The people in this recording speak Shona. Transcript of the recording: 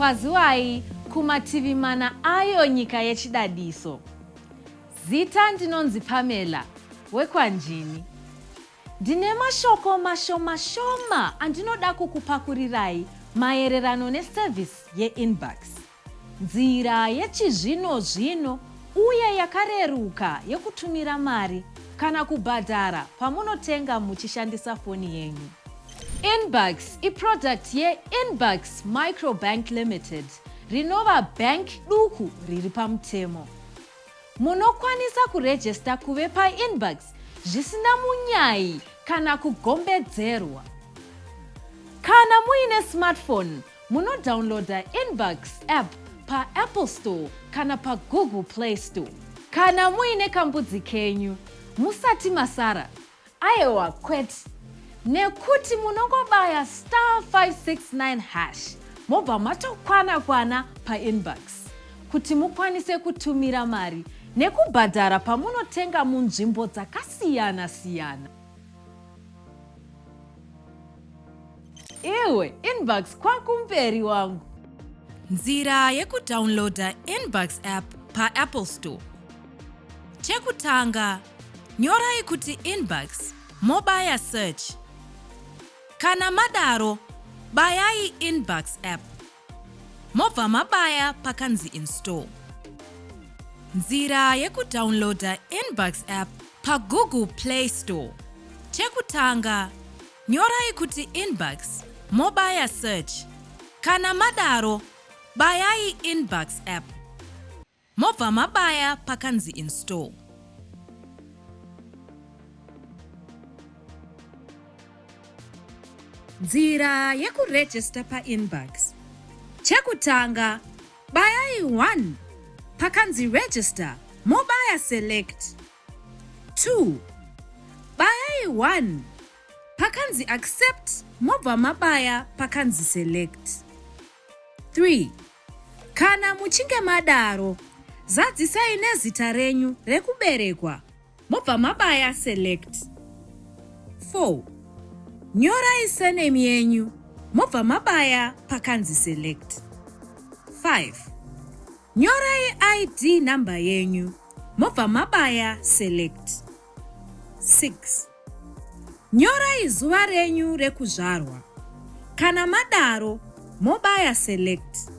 Kwaziwai kumativi mana ayo nyika yechidadiso. Zita ndinonzi Pamela wekwaNjini. Ndine mashoko mashoma shoma andinoda kukupakurirai maererano neservice yeInnbucks. Nzira yechizvino zvino uye yakareruka yekutumira mari kana kubhadhara pamunotenga muchishandisa foni yenyu. InnBucks iproduct yeInnBucks Microbank Limited rinova bank duku riri pamutemo. Munokwanisa kurejesta kuve paInnBucks zvisina munyayi kana kugombedzerwa. Kana muine smartphone, Munodownloader InnBucks app paApple Store kana paGoogle Play Store. Kana muine kambudzi kenyu, musati masara. Aewa kwete, nekuti munongobaya star 569 hash mobva matokwana kwana paInnBucks kuti mukwanise kutumira mari nekubhadhara pamunotenga munzvimbo dzakasiyana siyana. Iwe InnBucks kwakumberi wangu. Nzira yekudownloader InnBucks app paApple Store. Chekutanga, nyorai kuti InnBucks mobaya search. Kana madaro, bayai InnBucks app. Mobva mabaya pakanzi install. Nzira yekudownloader InnBucks app paGoogle Play Store. Chekutanga, nyorai kuti InnBucks mobaya search. Kana madaro, bayai InnBucks app. Mobva mabaya pakanzi install. Nzira yekuregister paInnBucks. Chekutanga, bayai 1 pakanzi register mobaya select. 2 bayai 1 pakanzi accept mobva mabaya pakanzi select. 3 Kana muchinge madaro, zadzisai nezita renyu rekuberekwa mobva mabaya Select. 4 Nyorai surname yenyu mobva mabaya pakanzi Select. 5 Nyorai ID number yenyu mobva mabaya Select. 6 Nyorai zuva renyu rekuzvarwa. Kana madaro, mobaya Select.